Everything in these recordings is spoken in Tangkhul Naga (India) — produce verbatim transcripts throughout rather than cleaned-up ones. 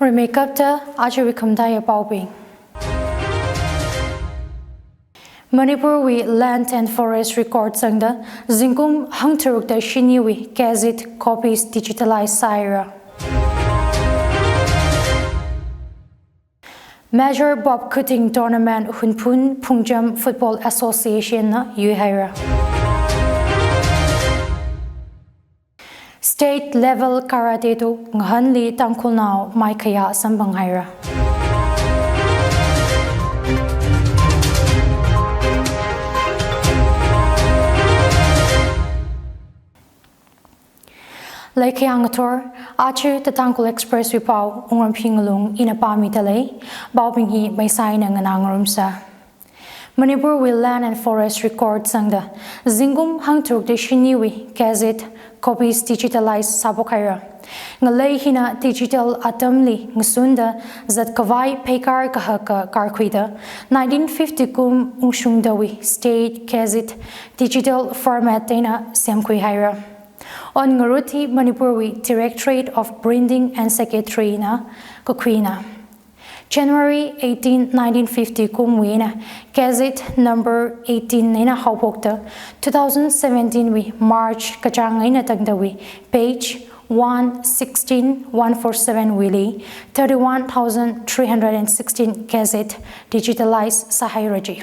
Rimeikapta ajawui khamataiya paobing. Manipurwui Land and Forest Record zangda zingkum hangtharukda shiniwui gazette copies digitalize sāhaira. Major Bob Khuting Tournament Hunphun Phungcham Football Association na yuihaira. State level karate do ngahanli Tangkhulnao maikhayā samphanghaira. Leikhayang ngathor, aja The Tangkhul Express wui pao, Wungramphi Ngalung ina pāmida lei, paobing hi maisai eina nganā ngarumsa. Manipurwui Land and Forest Record zangda zingkum hangtharukda shiniwui gazette copies digitalize sāphokhaira. Ngalei hina digital atamli ngasunda zatkhavai pheikar kahaka karkhuida nineteen fifty kum ungshungdawui State Gazette digital format eina semkhuihaira. Ot ngarut hi Manipurwui Directorate of Printing and Circuitry na kakhuina. January eighteen, nineteen fifty kumwui eina gazette number eighteen eina haophokta, two thousand seventeen wui March kachāng eina tangdawui page one sixteen, one forty-seven wuili thirty-one thousand three hundred and sixteen gazette digitalize sāhaira ji.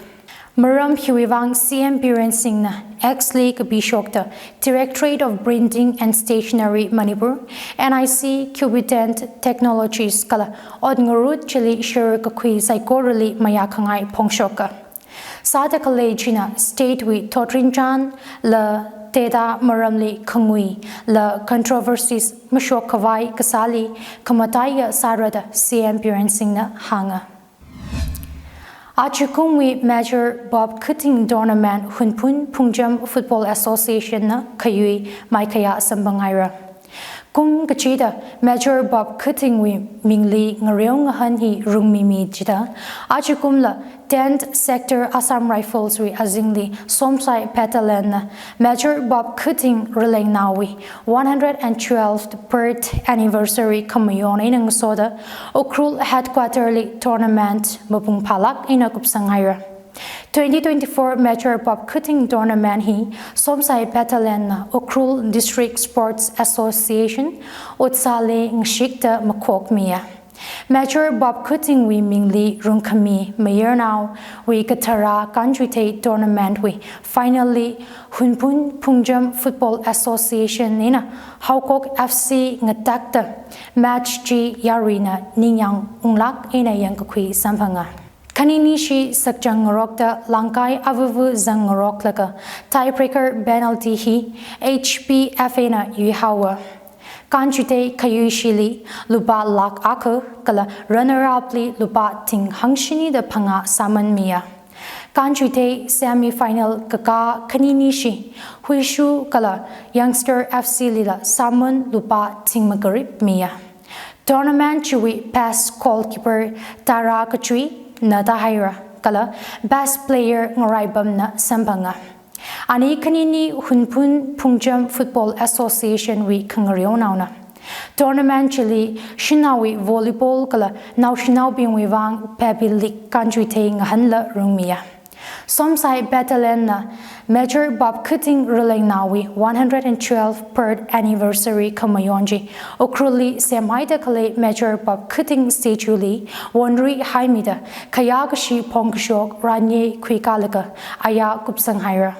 Maram hiwui vang C M Biren Singh na X li kapishokta Directorate of Printing and Stationery Manipur, N I C, Cubitant Technologies kala ot ngarut chili share kakhui saikorali mayākhangai phongshoka. Sāda khalei china state wui thotrinchān la data maramli khangui la controversies mashokkhavai kasāli khamataiya sāra da C M Biren Singh na hānga. Ajakumwui Major Bob Khuting Tournament Hunphun Phungcham Football Association na khayui maikhayā samphanghaira. Kum kachida Major Bob Khutingwui mingli ngareo ngahan hi rungmimi jida, ajakumla tenth Sector Assam Rifles wui azingli Somsai Battalion na Major Bob Khuting Ralengnaowui one hundred and twelfth birth anniversary khamayon eina ngasoda Ukhrul headquarter li tournament mapung phālāk eina kupsanghaira. Twenty twenty-four Major Bob Khuting Tournament hi Somsai Battalion na Ukhrul District Sports Association, UDSA li ngashikta makhokmiya. Major Bob Khutingwui mingli rungkhami mayarnaowui kathara Kanchuithei Tournament wui final li Hunphun Phungcham Football Association eina Haokok F C ngatakta match chi yaruina ningyāng unglāk eina yangkakhui samphanga. Khaninishi sakchang ngarokta Langkai avuvu zang ngaroklaga tiebreaker penalty hi H P F A na yuihaowa. Kanchuithei khayuishili lupā lakh akha kala runner up li lupā thing hangshini da phangā sāmanmiya. Kanchuithei semi final kakā khaninishi Huishu kala Youngster F C lila sāman lupā thing makarip miya. Tournament chiwui best goalkeeper tara kachui na tāhaira kala best player Ngaraibam na samphanga. Ani khanini Hunphun Phungcham Football Association wui khangareonaona. Tournament chili shanaowui volleyball kala naoshinaobingwui vang baby league Kanchuithei ngahanla rungmiya. Somsai Battalion na Major Bob Khuting Ralengnaowui one hundred and twelfth birth anniversary khamayon chi Ukhrulli semhaida khalei Major Bob Khuting statue li wonri haimida khayākashi phongkashok ranye khuikalaga ayā kupsanghaira.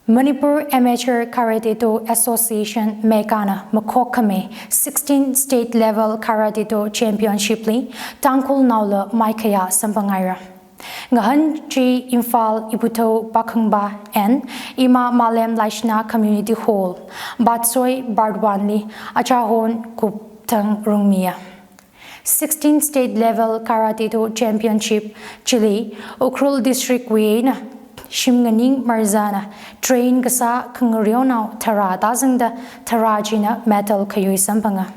Manipur Amateur Karate Do Association, MEKA na makhokkhami sixteen State Level Karate Do Championship li Tangkhulnaola maikhayā samphanghaira. Ngahan chi Imphal Iputhou Pakhangba and Ima Malem Laishina Community Hall, Batsoi Bardwan li achahon kupthang rungmiya. Sixteen State Level Karate Do Championship chili Ukhrul District wui eina Shimnganing Marzana train kasā khangareonao tharā tāzangda tharā china medal khayui samphanga.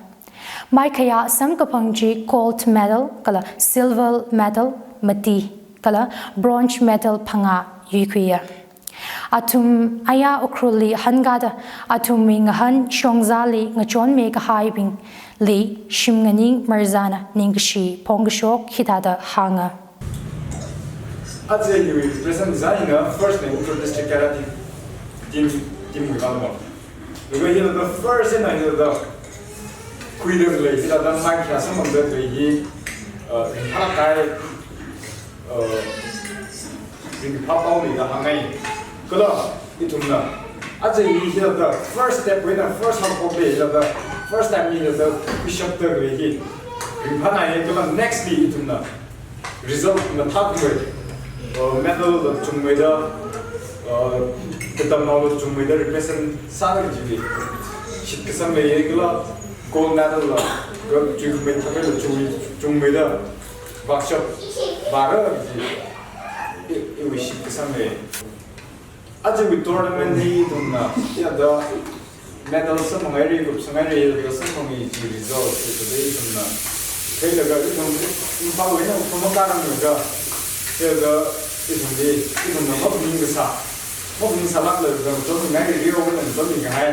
Maikhayā samkaphang chi gold medal kala silver medal mati kala bronze medal phangā yuikhuiya. Athum aya Ukhrulli hankāda athumwui ngahān shongzali ngachonmi kahaibingli shim nganing marzana ningkashi phongkashok hithāda hānga. Aja hiwui represent sāda first na Ukhrul District Karate Team, team wui kalma. Laga hila the first na hila the khuida lei, hila the mic ya samang da lei hi, uh, ringphā kai, uh, ringphā pao lei da hāngngai. Kala ithumna aja hi hila the first step wui na first half of the hila the first time ni hila the push up da lei hi. Ringphā ngai kala next li ithumna result mathākhui, uh, medal la chungmeida, uh, katamnao la chungmeida represent sāra jili shitkasang leiya kala gold medal la, uh, chuikhamei thakai la chungmei, chungmeida workshop vāra ji i, iwui shitkasang lei. Ajawui tournament hi ithumna, ya da medal samphanghaira, kupsanghairai, ya da samphanga ji result hi da ithumna. Kailaga ithum Imphal wui na ithum makarang laga, ya da ithumli, ithumna maphaning kasā, maphaning sālāk laga, chon ngai ri ri wui na chon ni kahai,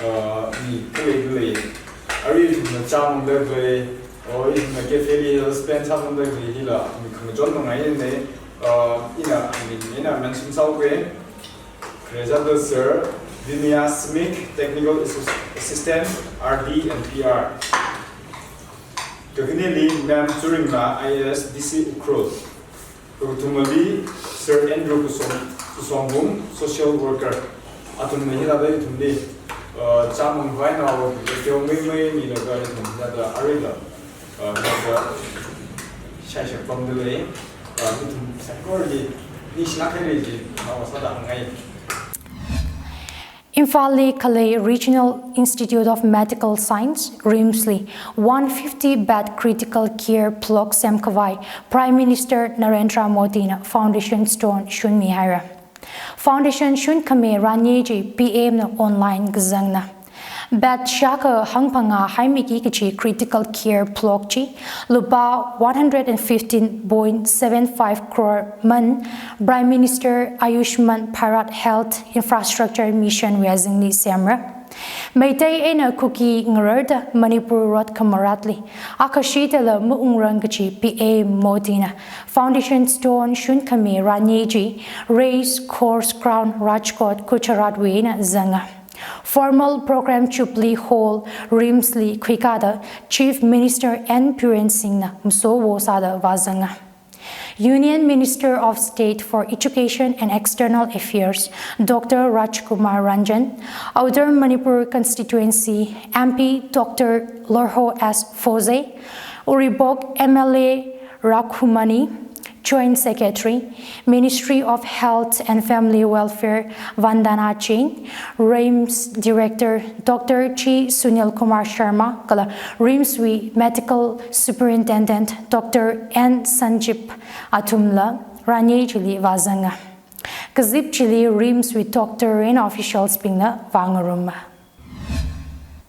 uh, mi khalei khalei. Arui ithumna chāmang da khalei, oh, ithumna cafe li spend sāmang da khalei hila, mi khangachon mangai ne, uh, ina, mi, ina mention sāuke. Kharezada Sir Vinaya Smik, Technical Assis-, Assistant, R D and P R. Kakhaneli Ma'am Churingla, I A S, D C Ukhrul. Kakathumali Sir Andrew Kusom, Kusomvum, Social Worker. Athumna hila da ithumli, uh, chāmang vai nao, kyo mei mei ni laga ithum hila da arila. Uh, laga shaishak pamda lei, uh, ithum saikorali ningshilāk haira ji, uh, sāda hāngngai. Imphalli khalei Regional Institute of Medical Science, RIMS li one fifty bed critical care block semkhavai Prime Minister Narendra Modi na foundation stone shunmi haira. Foundation shunkhami ranei chi P M na online kazangna. Bed shākha hangphangā haimiki kachi critical care block chi lupā one hundred and fifteen point seven five crore man Prime Minister Ayushman Bharat Health Infrastructure Mission wui azingli semra. Meitei eina Kuki ngararda Manipur rot khamaratli akha shidala maungrang kachi P M Modi na foundation stone shunkhami ranei chi Race Course Ground, Rajkot, Gujarat wui eina zanga. Formal program Jubilee Hall, RIMS li khuikāda Chief Minister N Biren Singh na masowo sāda vāzanga. Union Minister of State for Education and External Affairs, Doctor Rajkumar Ranjan, Outer Manipur Constituency M P Doctor Lorho S Foze, Uribok M L A Raghumani, Joint Secretary, Ministry of Health and Family Welfare, Vandana Jain, RIMS Director, Doctor G Sunil Kumar Sharma, kala RIMS wui Medical Superintendent, Doctor N Sanjeev, athumla ranei chili vāzanga. Kazip chili RIMS wui doctor and officials bingna vāngaruma.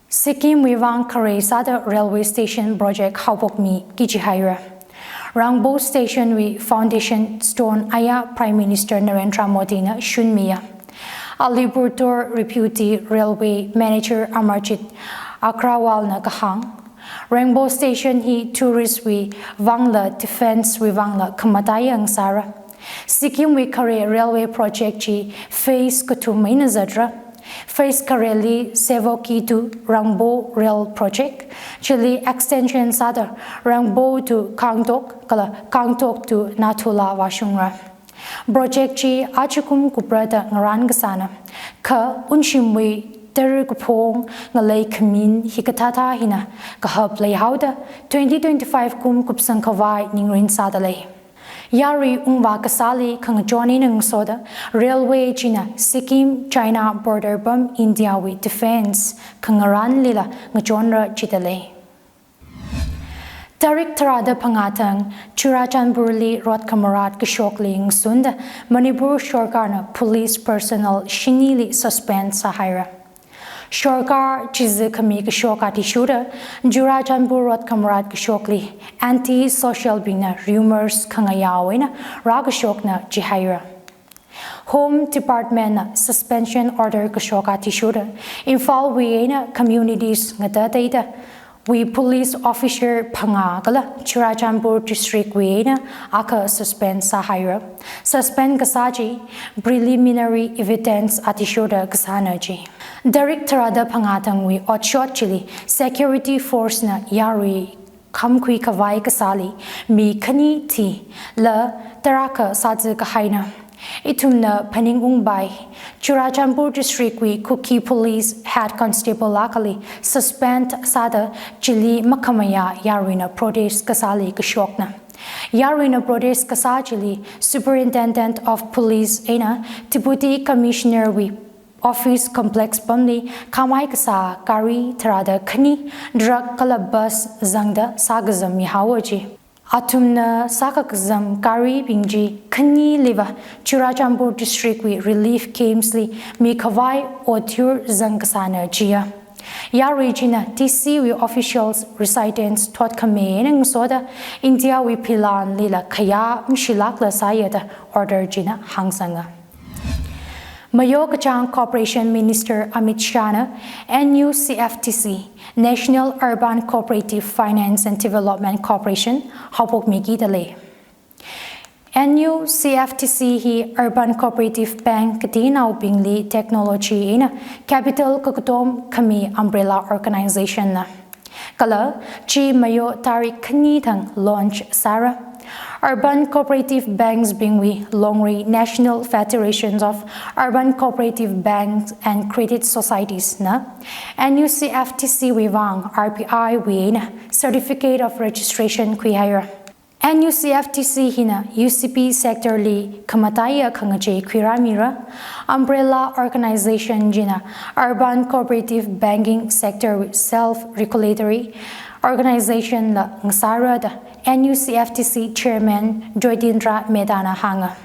Sikkim wui vang khare sāda railway station project haophokmi kaji haira. Rangpo Station wui foundation stone aya Prime Minister Narendra Modi na shunmiya. Alipurduar Deputy Railway Manager Amarjit Agrawal na kahāng, Rangpo Station hi tourist wui vangla defense wui vangla khamataiya ngasāra. Sikkim wui khare railway project chi phase kathum eina zatra. Phase khareli Sevoke to Rangpo Rail Project, chili extension sāda Rangpo to Gangtok, kala Gangtok to Nathula vāshungra. Project chi ajakum kuprada ngarān kasāna, kha unshimwui tara kaphong ngalei khamin hikathāthā hina kahap leihaoda twenty twenty-five kum kupsang khavai ningrin sāda lei. Yarui ungvā kasāli khangachon eina ngasoda railway china Sikkim China border pam India wui defense khangarānlila ngachonra jida lei. Tarik tharāda phangā thang Churachandpurli rot khamarat kashokli ngasunda Manipur sorkarna police personnel shinili suspend sāhaira. Sorkar chizi khami kashok athishurda Churachandpur rot khamarat kashokli anti-social bingna rumors khangayā eina rākashokna jihaira. Home Department na suspension order kashok athishurda Imphal wui eina communities ngatateida wui police officer phangā kala Churachandpur district wui eina akha suspend sāhaira. Suspend kasā chi preliminary evidence athishurda kasāna ji. Tarik tharāda phangā thangwui otshot chili security force na yarui khamkhui khavai kasāli mi khani thila tarākha sāzā kahaina. Ithumna phaningungpai, Churachandpur district wui Kuki police head constable akhali suspend sāda chili makhamayā yaruina protest kasāli kashokna. Yaruina protest kasā chili Superintendent of Police eina Deputy Commissioner wui office complex pamli khamai kasā gari tharāda khani, truck kala bus zangda sākazam mihaowa ji. Athumna sākakazam garibing chi khaniliva Churachandpur district wui relief camps li mikhavai otyur zang kasāna jiya. Yarui china D C wui officials residence thot khame eina ngasoda India wui philanlila khayā mashilākla sāya da order china hāngsanga. Mayo Kachāng Corporation Minister Amit Shah na N U C F T C, National Urban Cooperative Finance and Development Corporation, haophokmikida lei. N U C F T C hi Urban Cooperative Bank katinaobingli technology eina capital kakatom khami umbrella organization na. Kala chi Mayo tarik khani thang launch sāra. Urban Cooperative Banks bingwui longri National Federations of Urban Cooperative Banks and Credit Societies na N U C F T C wui vang R B I wui eina certificate of registration khuihaira. N U C F T C hina U C P sector li khamataiya khangachei khuirāmira. Umbrella organization china urban cooperative banking sector wui self-regulatory organization la ngasāra da N U C F T C chairman Joytendra Mehta na hānga.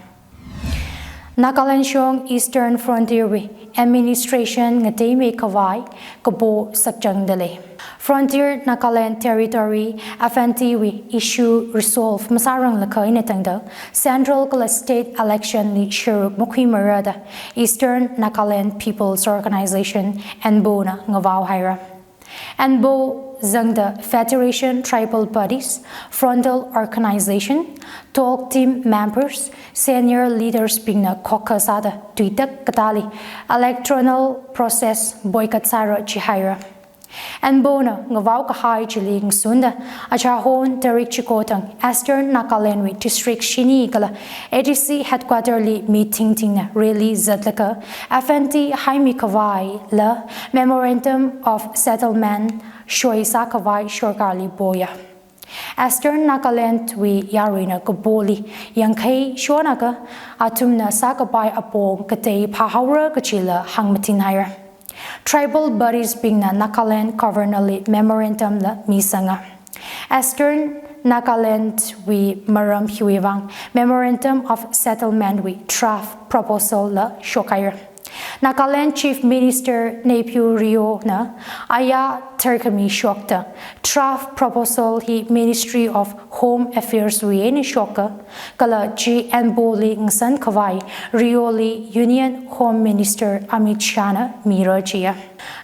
Nagaland shong Eastern Frontier wui administration ngateimi khavai kapo sakchangda lei. Frontier Nagaland Territory F N T wui issue resolve masāranglakha eina tangda central kala state election li sharuk makhuimara da Eastern Nagaland People's Organization, ENPO na ngavaohaira. ENPO zangda Federation Tribal Bodies, Frontal Organization, Talk Team members, senior leaders bingna khokha sāda tuitak katāli electoral process boycott sāra jihaira. ENPO na ngavao kahai chili ngasunda achahon tarik chiko thang Eastern Nagaland wui district shini kala A D C headquarter li meeting tingna rally zatlaga F N T haimi khavai la Memorandum of Settlement shoi sākhavai sorkarli poya. Eastern Nagaland wui yaruina kapoli yangkhai shonaka athumna sākapai apong katei phāhaora kachila hāngmatinhaira. Tribal bodies bingna Nagaland Governor li memorandum la misanga. Eastern Nagaland wui maram hiwui vang Memorandum of Settlement wui draft proposal la shokhaira. Nagaland Chief Minister Neiphiu Rio na aya tharkhami shokta draft proposal hi Ministry of Home Affairs wui eina shoka, kala chi ENPO li ngasan khavai Rio li Union Home Minister Amit Shah na mira jiya.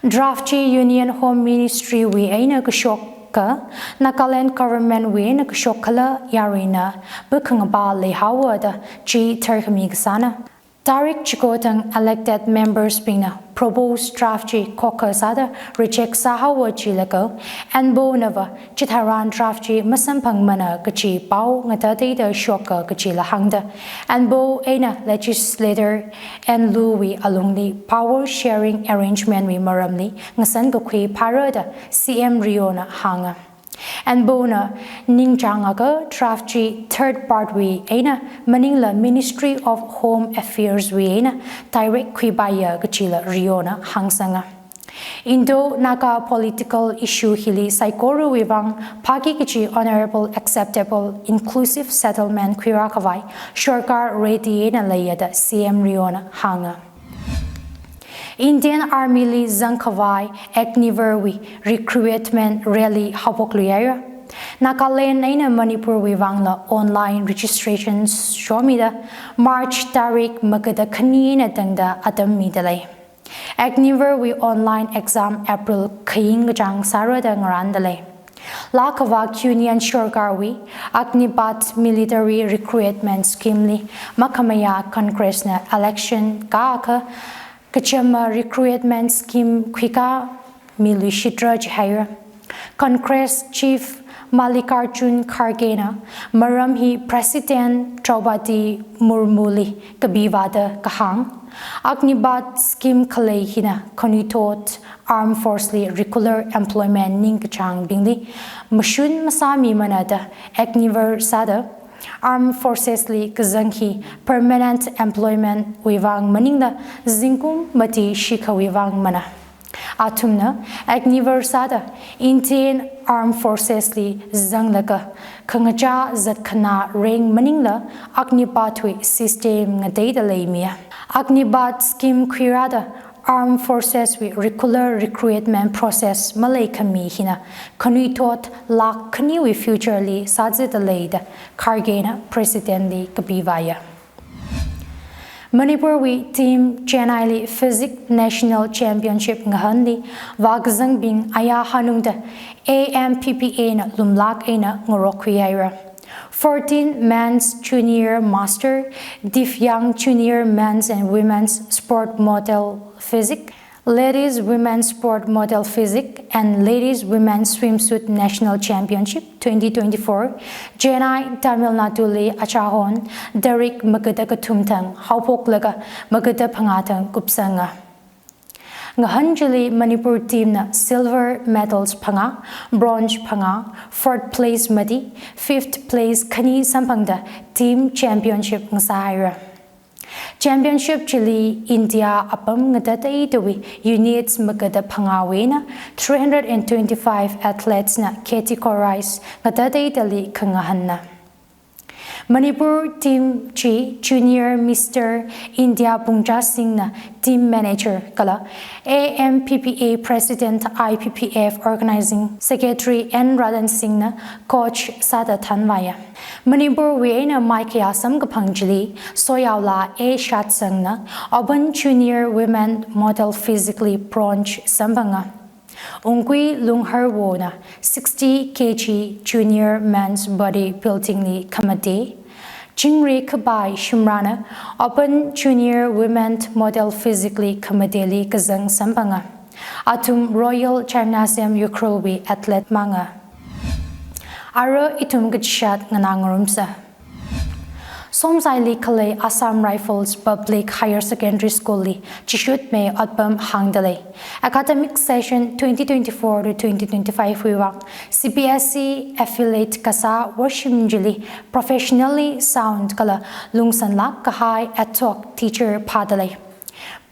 Draft chi Union Home Ministry wui eina kashok ka, Nagaland Government wui eina kashok kala yaruina pakhangapa leihaowa da chi tharkhami kasāna. Tarik chiko thang elected members bingna proposed draft chi khokha sāda reject sāhaowa jilaga, ENPO nava chitharan draft chi masamphangmana kachi pao ngatateida shoka kachila hāngda, ENPO eina Legislator N Lu wui alungli power sharing arrangement wui maramli ngasan kakhui phāra da C M Rio na hānga. ENPO na ningchāngakha draft chi third part wui eina maningla Ministry of Home Affairs wui eina direct khuipaiya kachila Rio na hāngsanga. Indo-Naga political issue hili saikorawui vang phāki kachi honorable acceptable inclusive settlement khuira khavai sorkar ready eina leiya da C M Rio na hānga. Indian Army li zangkhavai Agniveer wui recruitment rally haophokluihaira. Nagaland eina Manipurwui vangla online registration shomida March tarik magada khani eina tangda atam midalei. Agniveer wui online exam April khaying kachāng sāra da ngarāndalei. Laa kavak Union Sarkarwui Agnipath Military Recruitment Scheme li makhamayā Congress na election kākha kachama recruitment scheme khuikā miluishitra jihaira. Congress Chief Mallikarjun Kharge na maram hi President Draupadi Murmu li kapivāda kahāng, Agnipath scheme khalei hina khanuithot armed force li regular employment ningkachāngbingli mashun masāmimana da Agniveer sāda armed forces li kazang hi permanent employment wui vang maningla zingkum mati shikhawui vang mana. Athumna Agniveer sāda Indian Armed Forces li zanglaga khangachā zatkhanā rank maningla Agnipath wui system ngateida leimiya. Agnipath scheme khuirāda Armed Forces wui regular recruitment process maleikhami hina khanuithot lakh khaniwui future li sāzatdalei da Kharge na President li kapivāya. Manipurwui team Chennai li Physique National Championship ngahānli vākazangbing ayā hanungda A M P P A na lumlāk eina ngarokkhuihaira. Fourteen Men's Junior Master, Divyang Junior Men's and Women's Sport Model Physique, Ladies Women's Sport Model Physique and Ladies Women's Swimsuit National Championship twenty twenty-four, Chennai, Tamil Nadu li achahon tarik magada kathum thang haophoklaga magada phangā thang kupsanga. Ngahān chili Manipur team na silver medals phangā, bronze phangā, fourth place mati, fifth place khani samphangda team championship ngasāhaira. Championship chili India apam ngatateitawui units magada phangāwui eina three hundred and twenty-five athletes na categorize ngatateitali khangahānna. Manipur team chi Junior Mister India Pungcha Singh na team manager kala A M P P A President, I P P F Organizing Secretary N Radan Singh na coach sāda thanvāya. Manipurwui eina maikayā samkaphang chili Soyaola A Shatsang na Open Junior Women Model Physique li bronze samphanga. Ungkui Lungharwo na sixty K G Junior Men's Body Building li khamate. Chingri Khabai Shimra na Open Junior Women Model Physique li khamateli kazang samphanga. Athum Royal Gymnasium Ukhrul wui athlete manga. Ara ithum kachishat nganā ngarumsa. Somsaili khalei Assam Rifles Public Higher Secondary School li Chishutmei otpam hāngdalei. Academic session twenty twenty-four to twenty twenty-five wui vang C B S E affiliate kasā worshim chili professionally sound kala lungsanlāk kahai ad hoc teacher phādalei.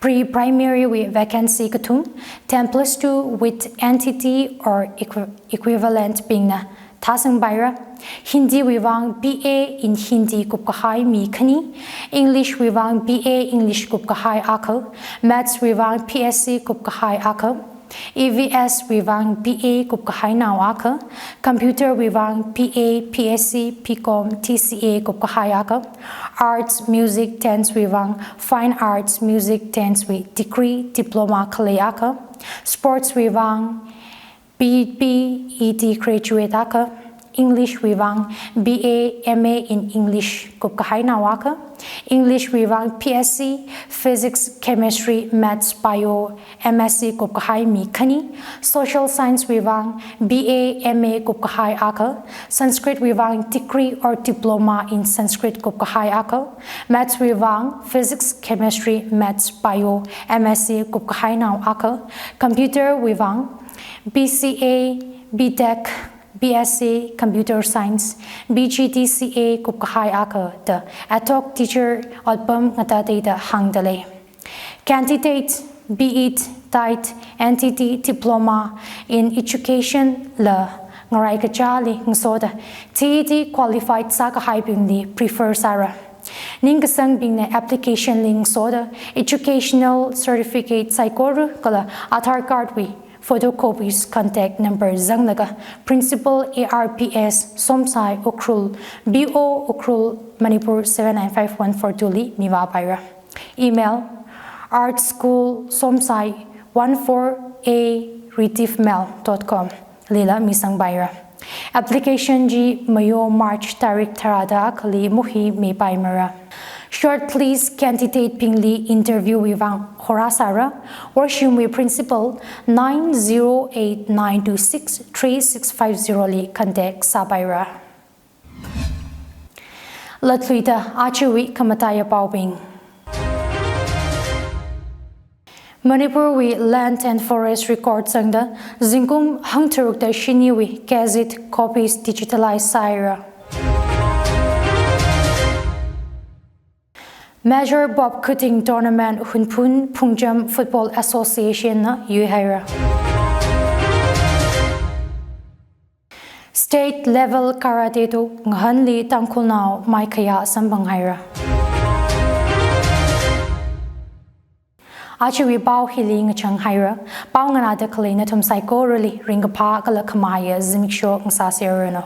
Pre-primary wui vacancy kathum, ten plus two with N T T or equi-, equivalent bingna thāsangpaira. Hindi wui vang B A in Hindi kupkahai mi khani, English wui vang B A English kupkahai akha, Maths wui vang P S C kupkahai akha, E V S wui vang B A kupkahainao akha, Computer wui vang B A, P S C, P Com, T C A kupkahai akha, Arts, Music, Dance wui vang Fine Arts, Music, Dance wui degree, diploma khalei akha, Sports wui vang B B E D graduate akha, English wui vang B A, M A in English kupkahainao akha, English wui vang P S C, Physics, Chemistry, Maths, Bio, M S C kupkahai mi khani, Social Science wui vang B A, M A kupkahai akha, Sanskrit wui vang degree or diploma in Sanskrit kupkahai akha, Maths wui vang Physics, Chemistry, Maths, Bio, M S C kupkahainao akha, Computer wui vang B C A, B Tech, B S C Computer Science, B G D C A kupkahai akha da ad hoc teacher otpam ngatateida hāngdalei. Candidate, be it TET, N T T diploma in education la ngaraikachāli ngasoda T E T qualified sākahaibingli prefer sāra. Ningkasangbingna application li ngasoda educational certificate saikora kala Aadhaar card wui photocopies contact number zanglaga Principal A R P S Somsai Ukhrul, B O Ukhrul, Manipur seven nine five one four two li mivāpaira. Email, artschool somsai one four a retiffmail dot com lila misangpaira. Application chi mayo March tarik tharāda akhali muhi mipaimara. Shortlist candidate bingli interview wui vang horasāra, worshimwui principal nine zero eight nine two six three six five zero li contact sāpaira. Latluida ajawui khamataiya paobing. Manipurwui Land and Forest Record zangda zingkum hangtharukda shiniwui gazette copies digitalize sāhaira. Major Bob Kuting Tournament Hunphun Phungcham Football Association na yuihaira. State level karate do ngahanli Tangkhulnao maikhayā samphanghaira. Ajawui pao hili ngachanghaira. Pao nganāda khalei nathum saikorali ringkaphā kala khamayā zimiksho ngasāserranu.